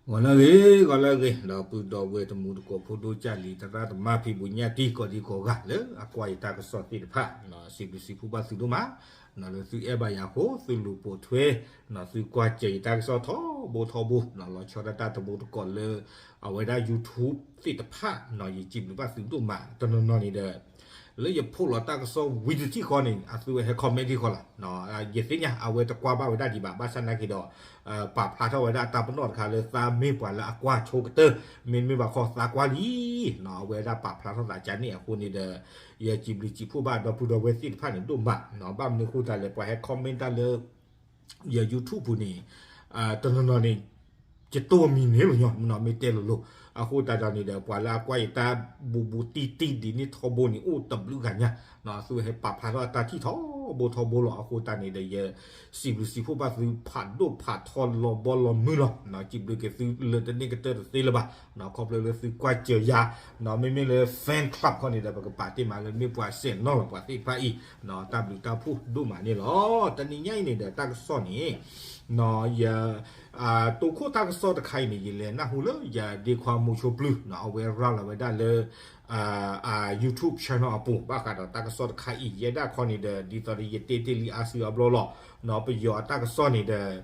ဂီၤလၢအဂ့ၤ ဂီၤလၢအဂ့ၤ ဒီပုၢ်ဒီဝဲၢ်တမူတကိးဖိဒိၣ်ကၢ်လံၤ သရၣ်သမါဖံးဘူးညၣ်တံၢ် ကိးဒံကိးဂၤလၢအကွၢ်ယတၢ်ကစီၣ်သ့ၣ်တဖၣ် စံးဘျုးစံးဖှိၣ်ဘၣ်သုဒိၣ်မး လၢသုအဲၣ်ဘၣ်ယၤအဃိ သုလူၤပိာ်ထွဲ သုကွၢ်စၢၤယတၢ်ကစီၣ်ထီဘိထီဘိ လီၤဆီဒၣ်တၢ်တမူတကိးလၢ အဝဲဒၣ် YouTube သ့ၣ်တဖၣ် ယစံးဘျုးဘၣ်သုဒိၣ်မး တနီၤနီၤန့ၣ်ဒီး လၢယဖိးလီၤတၢ်ကစီၣ်ဝံၤတထံၣ်ဃီန့ၣ် အသုဝဲဟဲ comment ထံၣ်ဃီလီၤ. ယသ့ၣ်ညါ အဝဲတကွၢ်ဘၣ်ဝဲဒၣ်ဒံးဘၣ် ဘၣ်ဆၣ်နာ်က့ဒီး ပာ်ဖျါထီၣ်ဝဲဒၣ်တၢ်ပနီၣ်တခါလၢသးမ့ၢ်ပှၤလၢအကွၢ်ဆိကတၢၢ် မ့တမ့ၢ်ဘၣ်ခီသးကွၢ်လံ အဝဲဒၣ်ပာ်ဖျါထီၣ်သးကန့ၣ်အဃိန့ၣ်ဒီး ယစံးဘျုးစံးဖှိၣ်ဘၣ်ဒီပုၢ်ဒီဝဲၢ်သ့ၣ်တဖၣ်န့ၣ်ဒိၣ်မး ဘၣ်မနုၤအဃိသတးလဲၣ် ပှၤဟဲ comment တၢ်လၢ ယ YouTube ပူၤန့ၣ် တနီၤနီၤန့ၣ် ယတိၢ်မံၤန့ၣ်လီၤညီ မ့ၢ်တဲလိၤလိၤ အဃိသတးဒီးန့ၣ်ဒီး ပှၤလၢအကွၢ်ယတၢ်ဘူးဘူးတံၢ်တံၢ်ဒ်န့ၣ်ထီဘိန့ၣ် အိၣ်တဘျုးဂၤညါ သုဟဲပာ်ဖျါထီၣ်အတၢ်ထံၣ်ထီဘိထီဘိလီၤ. အဃိသတးန့ၣ်ဒီး ယစံးဘျုးစံးဖှိၣ်ဘၣ်သုဖးဒိၣ်ဖးထီလီၤဘီလီၤမုၢ်လီၤ. စံးဘျုးက့ၤသုလၢတန့ၢ်ကတၢၢ်တသ့လၢၤဘၣ် ခီဖျိလၢသုကွၢ်စၢၤယၤ မ့မ့ၢ်လၢ fan club ခီန့ၣ်ဒီး ပကပာ်တ့ၢ်မးလၢမ့ၢ်ပှၤစဲၣ်နီၤလီၤပှၤသ့ၣ်တဖၣ်အံၤ တၢ်ဘျုးတၢ်ဖှိၣ်ဒိၣ်မးန့ၣ်လီၤ. တနံၤညါအံၤန့ၣ်ဒီးတၢ်ကစီၣ်န့ၣ် ယ တိခိၣ်တၢ်ကစီၣ်တခါအံၤန့ၣ် ယလဲၤနၢ်ဟူလၢယဒ့ခွါမိၤဆိပျုၢ် အဝဲရၤလီၤဝဲဒၣ်လၢ အ YouTube channel အပူၤ ဘၣ်ဃးဒီးတၢ်ကစီၣ်တခါအံၤ ယဲဒၣ်ခီန့ၣ်ဒီး ဒ်သိးဒီးယတဲတ့ၢ်လံအါစုအါဘျီလီၤ. ပယီၤအတၢ်ကစီၣ်န့ၣ်ဒီး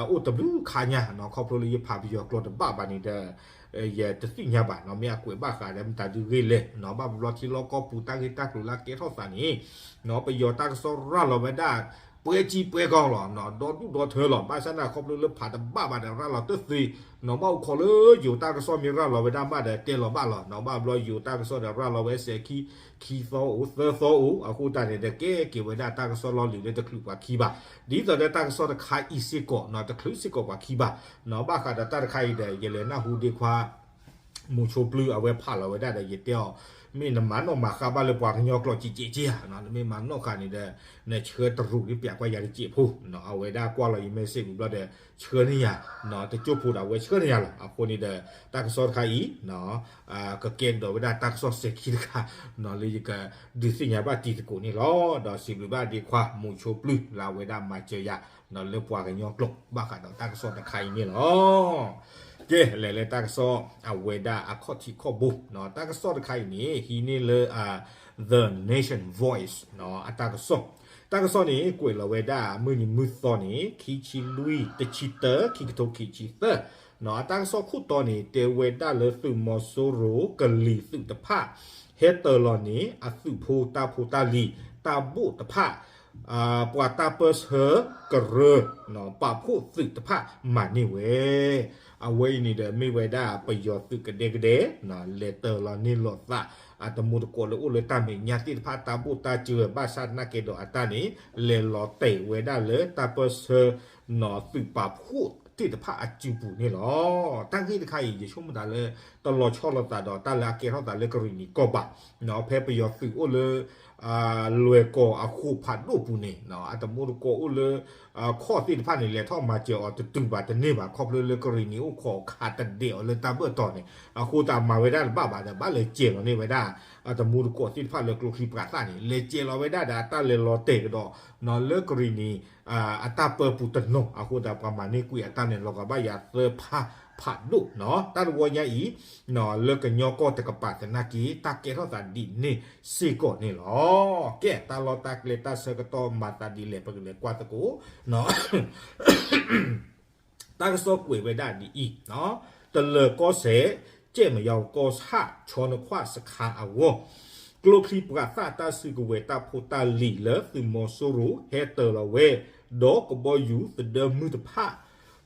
အိၣ်တဘျုးခါညါ ခီဖျိလၢယဖးပယီၤကျိာ်တဘၣ်ဘၣ်န့ၣ်ဒီး ယတသ့ၣ်ညါဘၣ် မ့ၢ်အကွဲးဘၣ်ဃးဒီးမတၤဒုဂ့ၢ်လဲၣ် ဘၣ်ဘျီထံလီၢ်ကီၢ်ပူၤတၢ်ဂ့ၢ်တၢ်ကျိၤလၢအကဲထီၣ်သးန့ၣ် ပယီၤတၢ်ကစီၣ်ရၤလီၤဝဲဒၣ် ပှဲၤကံပှဲၤကီလီၤ ဒီဒူၣ်ဒီထၢလီၤ. ဘၣ်ဆၣ်န့ၣ် ခီဖျိလၢဖးတဘၣ်ဘၣ်ဒီးရၤလီၤတသ့ ဘၣ်အိၣ်ခိးလၢယိၤတၢ်ကစီၣ်မ့ၢ်ရၤလီၤဝဲဒၣ်မးဒီးတဲလီၤဘၣ်လီၤ. ဘၣ်ဘျီယိၤတၢ်ကစီၣ်ဒီးရၤလီၤဝဲစဲးခံ ခံသီအိၣ်သၢသီအိၣ် အဃိသတးန့ၣ်ဒီး ကဲက့ၤဝဲဒၣ်တၢ်ကစီၣ်လီၢ်လံၤလၢတချုးပှၤခံဘၣ် ဒ်သိးဒီးတၢ်ကစီၣ်တခါအံၤစ့ၢ်ကီး တချုးစ့ၢ်ကီးပှၤခံဘၣ် ဘၣ်ဃးဒီးတၢ်တခါအံၤဒီး ယလဲၤနၢ်ဟူဒ့ခွါ မိၤဆိပျုၢ်အဝဲဖးလီၤဝဲဒၣ်ဒီး ယတဲအီၤ မ့ၢ်နမၤနီၣ်မၤဃါဘၣ်လၢပှၤကညီကျိာ်ကဲးကဲးဧါ နမ့ၢ်မၤနီၣ်ဃာ်န့ၣ်ဒီး နဆှၢတရူးန့ၣ် ပျးကွၢ်ယၤတစဲးဖိ အဝဲဒၣ်ကွၢ်လီၤယ message ဝံၤဘျီဒီး ဆှၢန့ၢ်ယၤ တကၠိၢ်ဖိဒီးအဝဲဆှၢန့ၢ်ယၤလီၤ. အဃိန့ၣ်ဒီး တၢ်ကစီၣ်တခါအံၤ ကကဲကဒီးဝဲဒၣ်တၢ်ကစီၣ်စဲးခံတခါ လၢယကဒုးသ့ၣ်ညါဘၣ်တံၤသကိးန့ၣ်လီၤ. ဒီးစံးဘျုးဘၣ်ဒ့ခွါမိၤဆိပျုၢ်လၢအဝဲဒၣ်မၤစၢၤယၤ လၢပှၤကညီကျိာ် ဘၣ်ဃးဒီးတၢ်ကစီၣ်တခါအံၤန့ၣ်လီၤ. ကဲ လဲၤလၢတၢ်ကစီၣ်အဝဲဒၣ်အခီၣ်ထံးခီၣ်ဘိ တၢ်ကစီၣ်တခါအံၤန့ၣ် ဟံးန့ၢ်လၢ The Nation Voice အတၢ်ကစီၣ် တၢ်ကစီၣ်န့ၣ် ကွဲးလီၤဝဲဒၣ်မုၢ်နံၤမုၢ်သီန့ၣ် ခံဆံလွံၢ် တဆံတၢ ခံကထိခံဆံသၢ အတၢ်ကစီၣ်ခိၣ်တီန့ၣ် တဲဝဲဒၣ်လၢသုးမီၤစိရိၤကလံၤသုးတဖၣ် ဟဲတၢၤလီၤန့ၢ် အသုးဖိတၢ်ဖိတၢ်လံၤ တၢ်ဘိၣ်တဖၣ် ပှၤတၢ်ပၢၢ်ဆၢကရၢ ပာ်ဖှိၣ်သုးတဖၣ်မၤန့ၢ်ဝဲ အဝဲအံၤန့ၣ်ဒီးမ့ၢ်ဝဲဒၣ်ပယီၤသုးကဒဲကဒဲ လဲၤတၢၤလီၤန့ၢ်လီၤသး အတမူတကိးလၢအိၣ်လၢတၢ်မဲာ်ညါသ့ၣ်တဖၣ် တၢ်ဘိၣ်တၢ်စၢၤ ဘၣ်ဆၣ်နာ်က့ဒီးအတၢ်န့ၣ် လဲၤလီၤတဲာ်ဝဲဒၣ်လၢတၢ်ပၢၢ်ဆၢ သုးပာ်ဖှိၣ်သ့ၣ်တဖၣ်အစုပူၤန့ၣ်လီၤ. တၢ်ဂ့ၢ်တခါအံၤ ယဆိကမိၣ်သးလၢ တလီၤဆီလိာ်သးဒီး တၢ်လၢအကဲထီၣ်သးလၢကရံၣ်နံၤကီၢ်ဘၣ်. ဖဲပယီၤသုးအိၣ်လၢ လွဲၢ်ကီၢ်အဃိးဖးဒိၣ်ပူၤန့ၣ် အတမူတကိးအိၣ်လၢ ခီၣ်သ့ၣ်တဖၣ်န့ၣ် လဲၤထီၣ်မၤစၢၤအီၤတတုၤဘၣ်တန့ၢ်ဘၣ် ခီဖျိလၢကရံၣ်နံၤအိၣ်ခိးခးတဒဲးအီၤလၢတၢ်ဘၢၣ်တီၤန့ၣ် အဃိသတးမၤဝဲဒၣ်တဘၣ်ဘၣ်ဒီး ဘၣ်လဲၤစဲၤလီၤန့ၢ်ဝဲဒၣ် အတမူတကိးသ့ၣ်တဖၣ်လၢကျိချံပှၤသၣ်န့ၣ် လဲၤစဲၤလီၤဝဲဒၣ်ဒီး အတၢ်လဲၤလီၤတဲာ်ကဒီး လၢကရံၣ်နံၤ အတၢ်ပၢပူၤတနီၤ အဃိသတးပှၤမၤန့ၢ်ကွံာ်အတၢ်န့ၣ် လီၤဂာ်ဘၣ်ယၤသၢဖးဖးဒိၣ်နီၤ တၢ်တဝီညါအံၤ လၢကညီကီၢ်တကပၤသနာ်က့ တၢ်ကဲထီၣ်သးဒ်န့ၣ်စ့ၢ်ကီးန့ၣ်လီၤ. ကဲ တၢ်လီၢ်တၢ်ကျဲတၢ်ဆၢကတီၢ်မၤသးဒ်လဲၣ် ပကလဲၤကွၢ်သကိး တၢ်ကစီၣ်ကွဲးဝဲဒၣ်ဒ်အံၤ, တလၢၤကီၢ်စဲၣ်, ကဲမယီၤကီၢ်ဆၣ် ဆီနခွၣ်စခါအဂီၢ်, ကျိချံပှၤသၣ်တၢ်စုကဝဲၤတၢ်ဖိတၢ်လံၤလၢသုးမီၤစိရိၤ ဟဲတၢၤလီၤဝဲ, ဒီးကဘီယူၤသဒၢမုၢ်တဖၣ်,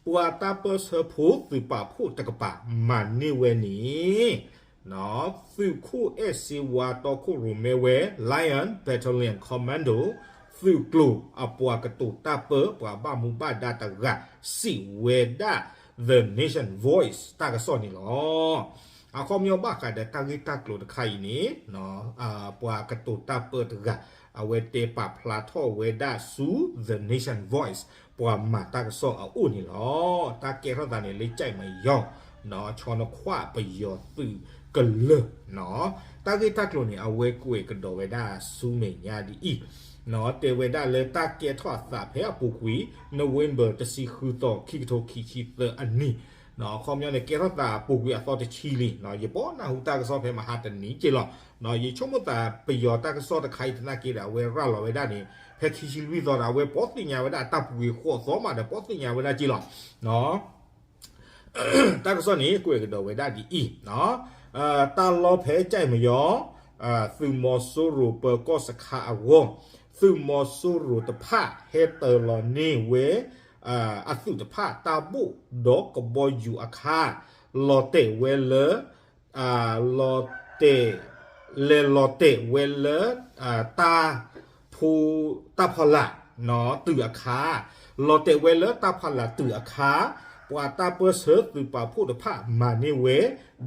ပှၤတၢ်ပၢၢ်ဆၢဖိသုးပာ်ဖှိၣ်တကပၤ မၤန့ၢ်ဝဲန့ၣ် သုးခိၣ်အဲၣ်စ့ဝါတီခိၣ်ရိၣ်မဲဝဲ Lion Battalion Commando သုးကျိၤအပှၤကတိၤတၢ်ပၢ ပှၤဘၣ်မူဘၣ်ဒါတဂၤ စံးဝဲဒၣ် The Nation Voice တၢ်ကစီၣ်န့ၣ်လီၤ. အခီပညီဘၣ်ဃးဒီးတၢ်ဂ့ၢ်တၢ်ကျိၤတခါအံၤန့ၣ် ပှၤကတိၤတၢ်ပၢတဂၤ အဝဲတဲပာ်ဖျါထီၣ်ဝဲဒၣ်ဆူ The Nation Voice ပှၤမၤတၢ်ကစီၣ်အအိၣ်န့ၣ်လီၤ. တၢ်ကဲထီၣ်သးန့ၣ်လၢကဲမယီၤ ဆီနခွၣ်ပယီၤသုးကလၢၤ တၢ်ဂ့ၢ်တၢ်ကျိၤန့ၣ် အဝဲကွဲးကဒီးဝဲဒၣ်ဆူမဲာ်ညါဒ်အံၤ, တဲဝဲဒၣ်လၢတၢ်ကဲထီၣ်အသးဖဲအပူၤကွံာ် November တဆံဃုသီ ခံကထိခံဆံသၢအနံၤ, အခီပညီန့ၣ် ကဲထီၣ်သးပူၤကွံာ်အသီတဆံလံ, ယပိာ်နၢ်ဟူတၢ်ကစီၣ်ဖဲမဟါတနံၤက့လီၤ. ယဆိကမိၣ်သးပယီၤတၢ်ကစီၣ်တခါအံၤသနာ်က့ဒီး အဝဲရၤလီၤဝဲဒၣ်န့ၣ် ဖဲခံဆံလွံၢ်သီဒီး အဝဲပိာ်သ့ၣ်ညါဝဲဒၣ်တၢ်ပူၤကွံာ်ဃိးသီမးဒီး ပိာ်သ့ၣ်ညါဝဲဒၣ်က့လီၤ. တၢ်ကစီၣ်န့ၣ် ကွဲးကဒီးဝဲဒၣ်ဒ်အံၤ, တၢ်လီၢ်ဖဲကၠဲၣ်မယီၤ သုးမီၤစိရိၤပၢၤကီၢ်စခါအဂီၢ်, သုးမီၤစိရိၤတဖၣ်ဟဲတၢၤလီၤန့ၢ်ဝဲ အသုးတဖၣ် တၢ်ဘိၣ်ဒီးကဘီယူၤအခါ လီၤတဲာ်ဝဲလၢ လီၤတဲာ် လဲၤလီၤတဲာ်ဝဲလၢ တၢ် တၢ်ဖီလာ် တုၤအခါ, လီၤတဲာ်ဝဲလၢတၢ်ဖီလာ်တုၤအခါ, ပှၤတၢ်ပၢၢ်ဆၢသုးပာ်ဖှိၣ်တဖၣ်မၤန့ၢ်ဝဲ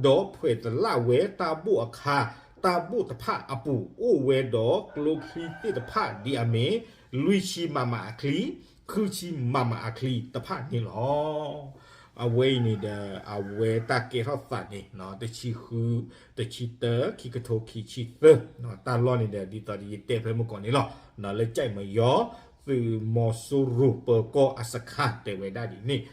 ဒီးဖှဲးသလၣ်ဝဲတၢ်ဘိၣ်အခါ, တၢ်ဘိၣ်တဖၣ်အပူၤအိၣ်ဝဲဒီးကျိချံသ့ၣ်တဖၣ်ဒ်အမ့ၢ် လွံၢ်ဆံမမအချံ, ဃုဆံမမအချံတဖၣ်န့ၣ်လီၤ. အဝဲအံၤန့ၣ်ဒီး အဝဲတၢ်ကဲထီၣ်သးန့ၣ် တဆံဃု, တဆံတၢ, ခံကထိခံဆံသၢ, တၢ်လီၢ်န့ၣ်ဒီး ဒ်သိးဒီးယတဲဖဲမုၢ်ကီၢ်န့ၣ်လီၤ. လၢကၠဲၣ်မယီၤ သုးမီၤစိရိၤပၢၤကီၢ်အစခါတဲဝဲဒၣ်ဒ်န့ၣ်,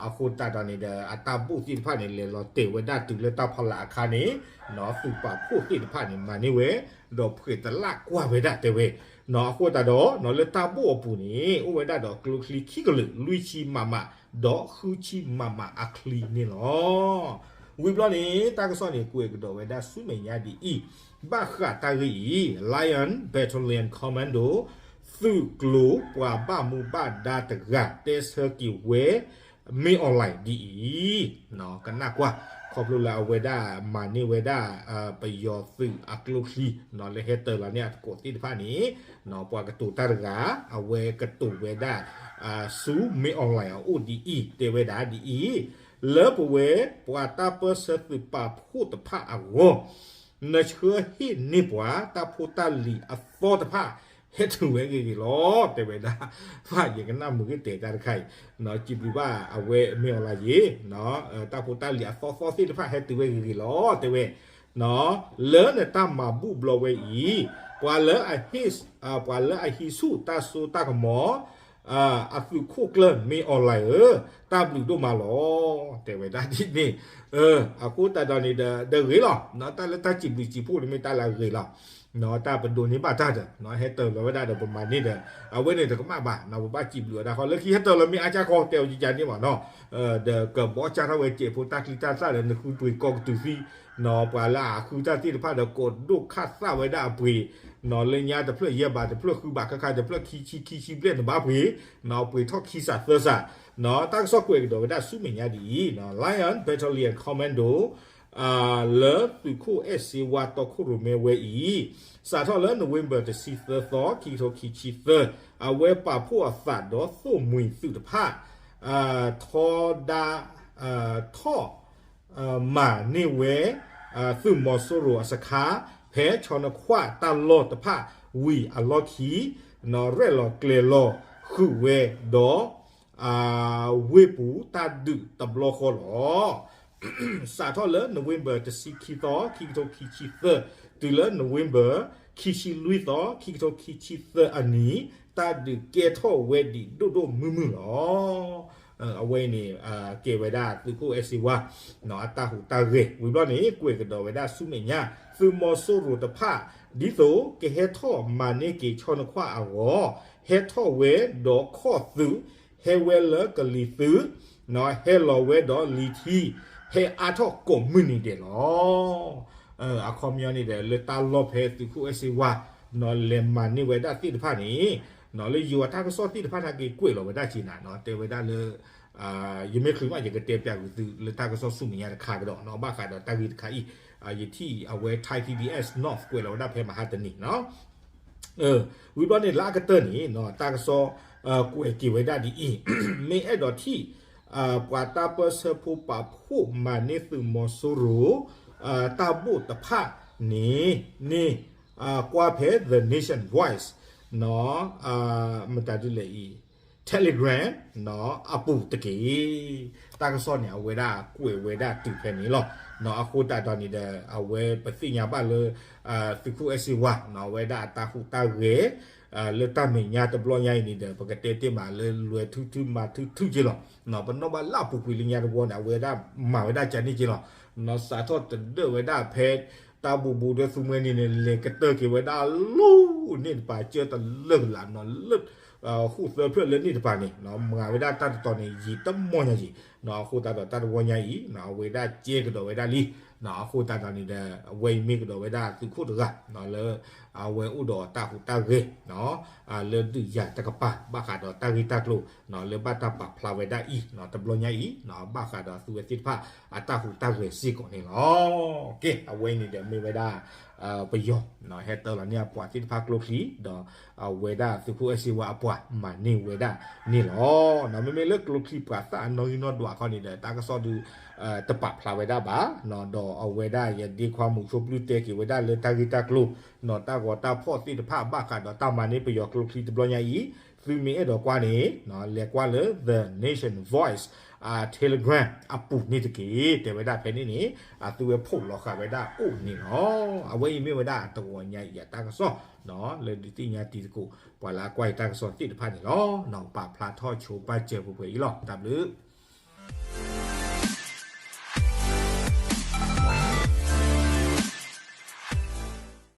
အဃိသတးဒီးန့ၣ်ဒီး အတၢ်ဘိၣ်သ့ၣ်တဖၣ်န့ၣ် လဲၤလီၤတဲာ်ဝဲဒၣ်တုၤလၢတၢ်ဖီလာ်အခါန့ၣ်, သုးပာ်ဖှိၣ်သ့ၣ်တဖၣ်န့ၣ် မၤန့ၢ်ဝဲ, ဒီးဖှဲးသလၣ်ကွၢ်ဝဲဒၣ်တဲဝဲ, အဃိသတးဒီး လၢတၢ်ဘိၣ်အပူၤန့ၣ် အိၣ်ဝဲဒၣ်ဒီးကျိချံခံကလုာ် လွံၢ်ဆံမမ ဒီးဃုဆံမမအချံန့ၣ်လီၤ. ဝံၤဘျီန့ၣ် တၢ်ကစီၣ်န့ၣ် ကွဲးကဒီးဝဲဒၣ်ဆူမဲာ်ညါဒ်အံၤ, ဘၣ်ဃးတၢ်ဂ့ၢ်အံၤ Lion Battalion Commando သုးကျိၤပှၤဘၣ်မူဘၣ်ဒါတဂၤ တဲဆၢက့ၤဝဲ မင်းအောင်လှိုင် ဒ်အံၤ, ကနၣ်ကွၢ်, ခီဖျိလၢအဝဲဒၣ်မၤန့ၢ်ဝဲဒၣ် ပယီၤသုးအကျိချံ လၢဟဲတၢၤလီၤန့ၢ်အသကိးသ့ၣ်တဖၣ်န့ၣ်, ပှၤကတိၤတၢ်တဂၤ အဝဲကတိၤဝဲဒၣ် ဆူ မင်းအောင်လှိုင် အအိၣ်ဒ်အံၤ တဲဝဲဒၣ်ဒ်အံၤ, လၢပဝဲ ပှၤတၢ်ပၢၢ်ဆၢသုးပာ်ဖှိၣ်တဖၣ်အဂီၢ် နဆှၢဟ့ၣ်န့ၢ်ပှၤတၢ်ဖိတၢ်လံၤအသီတဖၣ် ဟဲတုၤဝဲဂ့ၤဂ့ၤလီၤ တဲဝဲဒၣ်, ဘၣ်ယကနၣ်မုာ်ဂ့ၤတဲတၢ်တခါအံၤ, စံးဘျုးဘၣ်အဝဲ မင်းအောင်လှိုင် ယ့ၤ, တၢ်ဖိတၢ်လံၤအသီသီသ့ၣ်တဖၣ်ဟဲတုၤဝဲဂ့ၤဂ့ၤလီၤ တဲဝဲ, လၢနတၢ်မၤဘူၣ်ဘျီဝဲအံၤ, ပှၤလၢအဟံး, ပှၤလၢအဟံးဆူၣ်တၢ်စိတၢ်ကမီၤ အသုးခိၣ်ကျၢၢ် မင်းအောင်လှိုင် ဧၢ, တၢ်ဘျုးဒိၣ်မးလီၤ တဲဝဲဒၣ်ဒ်န့ၣ်, အဃိသတးဒီးန့ၣ်ဒီး ဒီးဂ့ၤလီၤ, တၢ်လၢတၢ်စံးဘျုးစံးဖှိၣ်န့ၣ်မ့ၢ်တၢ်လၢအဂ့ၤလီၤ, တၢ်ပဒိးန့ၢ်ဘၣ်တၢ်ဒီး ဟဲတၢၤလီၤဝဲဒၣ်ဒီးပမၤန့ၢ်ဒီး အဝဲန့ၣ်တကမၣ်ဘၣ်, ပဘၣ်စံးဘျုးအီၤဒၣ်ဃီ လၢခံဟဲတၢၤလီၤမ့ၢ်အါကၢ်ဃီ တဲအီၤကကန့ၣ်မးနီၤ, ဒီးကဘီကၢ်ထီၣ်ဝဲစဲးဖိတၢ်ချံတၢ်သၣ်ဒီး နဃုပှ့ၤကိးကတုၤသံ ပှၤလၢအဃုတၢ်သ့ၣ်တဖၣ်ဒီးကိးဒိၣ်ခၣ်သၣ်ဝဲဒၣ်အပှ့ၤ, လၢညါတဖျၢၣ်ယဲၢ်ဘး တဖျၢၣ်ဃုဘးခါခါ တဖျၢၣ်ခံဆံခံဆံဘျဲၣ်နဘၣ်ပှ့ၤ, ပှ့ၤထီၣ်ခံစးသၢစး, တၢ်ကစီၣ်ကွဲးကဒီးဝဲဒၣ်ဆူမဲာ်ညါဒ်အံၤ, Lion Battalion Commando လၢသုးခိၣ်အဲၣ်စ့ဝါတီခိၣ်ရိၣ်မဲဝဲအံၤ, စးထီၣ်လၢ November တဆံသၢသီ ခံကထိခံဆံသၢ, အဝဲပာ်ဖှိၣ်အသးဒီးသိၣ်မှံၤသုးတဖၣ် ထီဒါ ထီၣ် မၤန့ၢ်ဝဲ သုးမီၤစိရိၤအစခါ ဖဲဆီနခွၣ်တၢ်လီၢ်တဖၣ်ဝံၤအလီၢ်ခံ, ရဲၣ်လီၤကျဲၤလီၤဃုာ်ဝဲဒီး ဝ့ၢ်ပူၤတၢ်ဒုးတဘျီဃီလီၤ. စးထီၣ်လၢ November တဆံခံသီ ခံကထိခံဆံသၢ, တုၤလၢ November ခံဆံလွံၢ်သီ ခံကထိခံဆံသၢအနံၤ, တၢ်ဒုးကဲထီၣ်ဝဲဒံးဒိၣ်ဒိၣ်မုၢ်မုၢ်လီၤ. အဝဲအံၤန့ၣ် ကဲဝဲဒၣ်သုးခိၣ်အဲၣ်စ့ဝါ အတၢ်ဟူးတၢ်ဂဲၤ ဝံၤဘျီန့ၣ် ကွဲးကဒီးဝဲဒၣ်ဆူမဲာ်ညါ သုးမီၤစိရိၤတဖၣ် ဒ်သိးကဟဲထီၣ်မၤန့ၢ်က့ၤဆီနခွၣ်အဂီၢ်, ဟဲထီၣ်ဝဲဒီးခီၣ်သုး, ဟဲဝဲလၢကလံၤသုး, ဟဲလီၤဝဲဒီးလံၤထံ, ဟဲအါထီၣ်ကိးမုၢ်နံၤဒဲးလီၤ. အခီပညီန့ၣ်ဒီး လၢတၢ်လီၢ်ဖဲသုးခိၣ်အဲၣ်စ့ဝါ လဲၤမၤန့ၢ်ဝဲဒၣ်သ့ၣ်တဖၣ်န့ၣ်, လၢယိၤအတၢ်ကစီၣ်သ့ၣ်တဖၣ်နာ်က့ ကွဲးလီၤဝဲဒၣ်က့နၤ တဲဝဲဒၣ်လၢ ယမ့ၢ်ချုးမး ယကတဲပျးကွံာ်သုလၢတၢ်ကစီၣ်ဆူမဲာ်ညါတခါကဒီး ဘၣ်ဃးဒီးတၢ်ဂ့ၢ်တခါအံၤ, ယထံၣ်အဝဲ Thai PBS North ကွဲးလီၤဝဲဒၣ်ဖဲမဟါတနံၤနီၤ. ဝံၤဘျီန့ၣ် လၢအကတၢၢ်န့ၣ် တၢ်ကစီၣ် ကွဲးက့ၤဝဲဒၣ်ဒ်အံၤ, မ့ၢ်အဲၣ်ဒိးထံၣ် ပှၤတၢ်ပၢၢ်ဆၢဖိပာ်ဖှိၣ်မၤန့ၢ်သုးမီၤစိရိၤ တၢ်ဘိၣ်တဖၣ်န့ၣ် န့ၣ် ကွၢ်ဖဲ The Nation Voice မတၤဒ်လဲၣ်အံၤ Telegram အပူၤတက့ၢ်. တၢ်ကစီၣ်န့ၣ် အဝဲဒၣ်ကွဲးဝဲဒၣ်တုၤဖဲန့ၣ်လီၤ. အဃိသတးဒီးန့ၣ်ဒီး အဝဲပသ့ၣ်ညါဘၣ်လၢ သုးခိၣ်အဲၣ်စ့ဝါ အဝဲဒၣ်အတၢ်ဟူးတၢ်ဂဲၤ လၢတၢ်မဲာ်ညါတဘျီညါအံၤန့ၣ်ဒီး ပကတဲတ့ၢ်မးလၢလွဲၤထူထူမၤထူထူက့လီၤ. ပနီၣ်ဘၣ်လၢအပူၤကွံာ်လၢညါတဝီန့ၣ် အဝဲဒၣ်မၤဝဲဒၣ်ကန့ၣ်က့လီၤ. စးထီၣ်တဒၢၣ်ဝဲဒၣ်ဖဲ တၢ်ဘူးဘူးဒီးသူမှဲန့ၣ်န့ၣ် လဲၤကတၢၢ်က့ၤဝဲဒၣ်လၢန့ၣ်တပၤ ကၢတလၢာ်ကလာ်နီၤ လၢ ဃိၣ်သၢဖျၢၣ်လၢန့ၣ်တပၤန့ၣ် မၤဝဲဒၣ်တၢ်တတီၤန့ၣ် ယံာ်တမီၢ်ညါယံာ် အဃိသတးဒီးတၢ်တဝီညါအံၤ အဝဲဒၣ်ကဲကဒီးဝဲဒၣ်လံ. အဃိသတးဒီးန့ၣ်ဒီး အဝဲအံၤမ့ၢ်ကဒီးဝဲဒၣ်သုးခိၣ်တဂၤ လၢ အဝဲအိၣ်ဒီးတၢ်ဟူးတၢ်ဂဲၤ လၢဒုးယၤတကပၤ ဘၣ်ဃးဒီးတၢ်ဂ့ၢ်တၢ်ကျိၤ လၢဘၣ်တၢ်ပာ်ဖျါဝဲဒၣ်အံၤ တဘျီညါအံၤ ဘၣ်ဃးဒီးသုဝဲသ့ၣ်တဖၣ် အတၢ်ဟူးတၢ်ဂဲၤစ့ၢ်ကီးန့ၣ်လီၤ. ကဲ အဝဲအံၤန့ၣ်ဒီးမ့ၢ်ဝဲဒၣ် ပယီၤ ဟဲတၢလီၤန့ၢ်အပှၤသ့ၣ်တဖၣ်ကျိချံ ဒီးအဝဲဒၣ်သုးခိၣ်အဲၣ်စ့ဝါအပှၤမၤန့ၢ်ဝဲဒၣ်န့ၣ်လီၤ. မ့မ့ၢ်လၢကျိချံပှၤသၣ်အနီၣ်ဂံၢ်နီၣ်ဒွးခီန့ၣ်ဒီး တၢ်ကစီၣ်ဒုး တပာ်ဖျါဝဲဒၣ်ဘၣ် ဒီးအဝဲဒၣ်ယဒ့ခွါမူးဆိပျုၢ်တဲက့ၤဝဲဒၣ်လၢတၢ်ဂ့ၢ်တၢ်ကျိၤ တၢ်ဂီၤတၢ်ဖီၣ်သ့ၣ်တဖၣ်ဘၣ်ဃးဒီးတၢ်မၤန့ၢ်ပယီၤကျိချံတဘျီညါအံၤ သုမ့ၢ်အဲၣ်ဒိးကွၢ်န့ၣ် လဲၤကွၢ်လၢ The Nation Voice အ Telegram အပူၤန့ၣ်တက့ၢ်. တဲဝဲဒၣ်ဖဲန့ၣ်န့ၣ် အသုဝဲဖီၣ်လီၤဃာ်ဝဲဒၣ်အိၣ်န့ၣ်လီၤ. အဝဲအံၤမ့ၢ်ဝဲဒၣ်တဂီၤညါအံၤအတၢ်ကစီၣ် လၢဒုးသ့ၣ်ညါတံၤသကိး ပှၤလၢအကွၢ်အံၤတၢ်ကစီၣ်သ့ၣ်တဖၣ်န့ၣ်လီၤ. ပာ်ဖျါထီၣ်ဆိပာ်စၢၤပှဲၤပှဲၤအံၤလီၤ. တၢ်ဘျုး